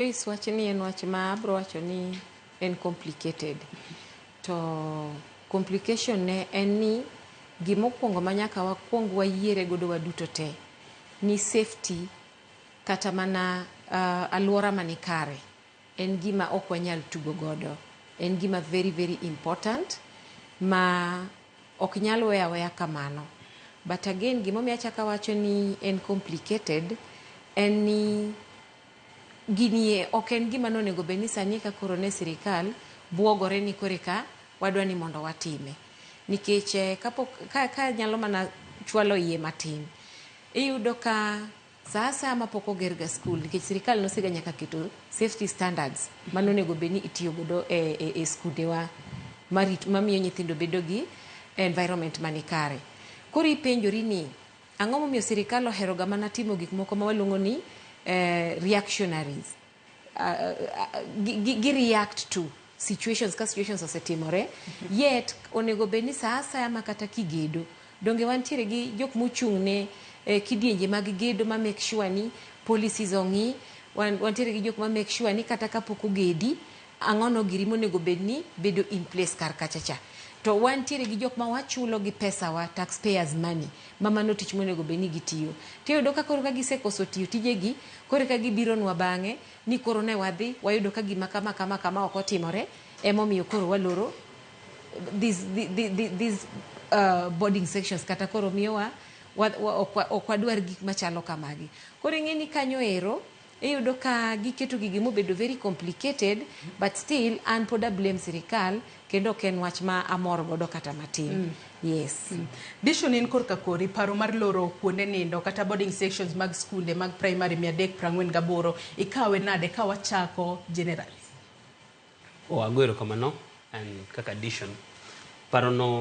Joyce, wach ni en wach ma abro wacho ni en complicated. To complication ne en ni gimokwongo ma nyaka wakwong wayiere godo waduto te ni safety kata mana alwora manikare en gima ok wanyal tugo godo. En gima very very important ma ok nyal weyo aweya kamano. But again, gimomiyo achako awacho ni en complicated en ni gini ok en gima nonego bed ni sani eka koro ne sirikal buogore ni koro eka wadwa ni mondo watime. Nikech kapok ka nyalo mana chwalo iye matin, iyudo ka sa asaya mapok oger ga skul, nikech sirikal nosega nyaka keto safety standards manonego bed ni itiyo godo e skundewa marit mamiyo nyithindo bedo gi environment manikare. Koro ipenjori ni ang'o momiyo sirikal ohero ga mana timo gik moko ma waluongo ni reactionaries. Gi react to situations ka situations osetimore, yet onego bed ni sa asaya ma kata kigedo, donge wantiere gi jok mochung' ne kidienje mag gedo ma make sure ni policies ong'i, wantiere gi jok ma make sure ni kata kapok ogedi, ang'o no giri monego bed ni bedo in place kar kacha cha. To wantiere gi jok ma wachulo gi pesa wa, taxpayers money, ma mano tich monego bed ni gitiyo. Tiyudo ka koro ka gisekoso tiyo tijegi, koro eka gibironwa bang'e ni koro ne wadhi wayudo ka gima kama kama kama ok otimore, emomiyo koro waloro these boarding sections, kata koro miyowa ok wadwar gik machalo kamagi. Koro ing'e ni kanyo ero iyudo ka giketo gigi mobedo very complicated, but still an pod a blame sirikal, kendo ok en wach ma amor godo kata matin. Yes. Dishon, in korka kori, paro mar loro kuonde nindo kata boarding sections mag skunde mag primary 348 ikawe nade ka wachako generally? O ago erokamano. En kaka Dishon, parono